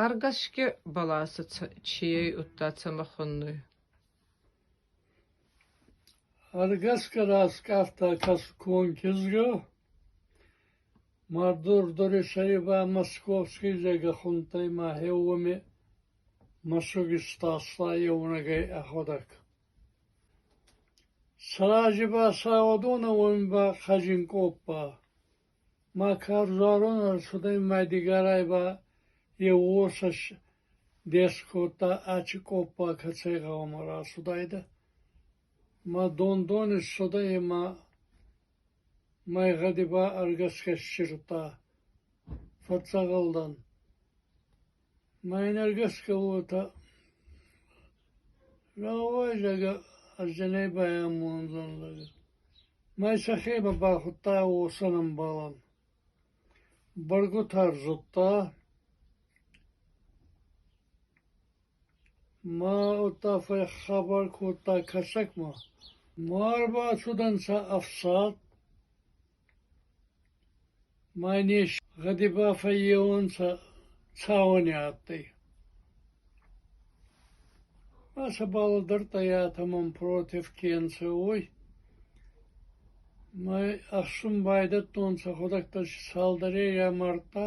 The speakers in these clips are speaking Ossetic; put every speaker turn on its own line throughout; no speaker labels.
Ӕргӕсгӕ бӕласӕ чийӕй удта цӕмӕ хуннуй?
Ӕргӕсгӕ раскъафта кӕсгон кизгӕ, ма Дур-Дури сӕри ба Московский зӕгъгӕ хундтӕй ма гье уоми мӕсуг истаста еунӕгӕй ӕхуӕдӕг. Сӕ рази ба сауӕдонӕ, уоми ба хӕзин къоппа. Ма карзарон ӕрцудӕй ма Дигорай ба еу уосӕ дес кодта, ачи къоппа кӕцӕй гъӕуама рацудайдӕ. Ма дон-дон иссудӕй ӕма мӕй гъӕди ба ӕргӕсгӕ иссирдта. Фӕдздзӕгъӕл дӕн. Ма ин ӕргӕсгӕ уотӕ рауай, зӕгъгӕ, ӕз дин ӕй байамондзӕн, зӕгъгӕ. Ма сӕхемӕ бахудта уосӕн ӕмбалӕн. Бӕргутӕ ӕрзудта, ма удта фӕххабар кодта кӕсӕгмӕ. Ма ӕрбацудӕнцӕ ӕфсад, ма ин ес гъӕди ба фӕййеуонцӕ цауӕни адтӕй. Ма сӕ балӕдӕрдтӕй атӕмӕн против ке нцӕ, уой. Ма ӕхсун байдӕдтонцӕ, ходӕгтӕ си цалдӕрей рамардта.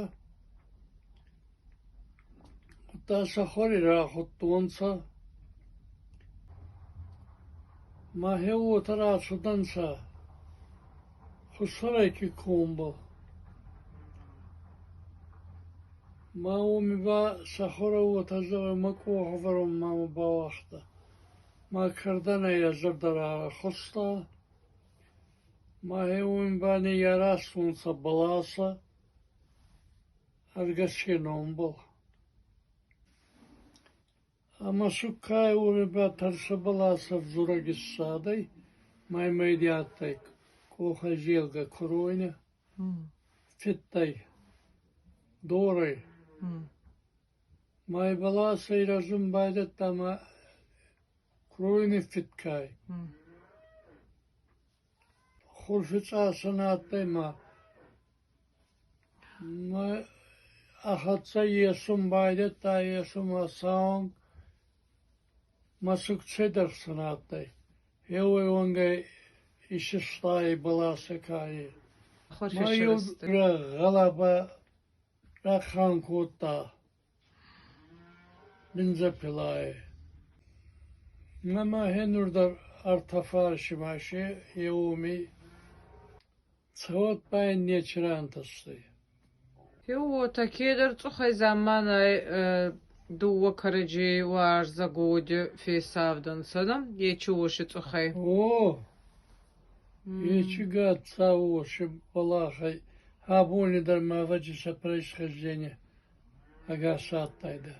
Удта сӕ хуӕри рахудтонцӕ. Ма гье уотӕ рацудӕнцӕ Хуссарайки комбӕл. Ма уоми ба сӕ хуӕрӕ уотӕ зӕгъуй: Мӕ къох ӕвӕрун ма мӕ бауагъта. Ма кӕрдӕнӕй ӕ зӕрдӕ рарӕхуста. Ма гье уоми ба ниййаразтонцӕ бӕласӕ ӕргӕсги номбӕл. Ӕма суккай уоми ба тӕрсӕ бӕласӕ ӕвзурӕг иссадӕй, ма имӕ адтӕй къохӕй зелгӕ куройнӕ, федтӕй дорӕй. Ма и бӕласӕ ирӕзун байдӕдта ӕма куройни федкай. Хурфи цъасӕн адтӕй ма ӕ хӕццӕ есун байдӕдта, есун ма сауӕнг мӕсуг цидӕрсӕн адтӕй. Еуей уӕнгӕ исиста и бӕласӕ ка е. Ма еу гъӕлӕба рахъан кодта бензопилай. Ма гьенур дӕр ӕртӕ фарси ма си еуеми цӕуӕт ба ин нечи рантӕстӕй.
Уотӕ кедӕр цъухӕй замманай дууӕ кӕрӕдзей уарзӕгоди фесавдӕнцӕ, ечи уоси цъухӕй.
О, ечи гацца уоси бӕлахӕй абони дӕр ма ӕвӕдзи сӕ происхождение ӕгас адтайдӕ.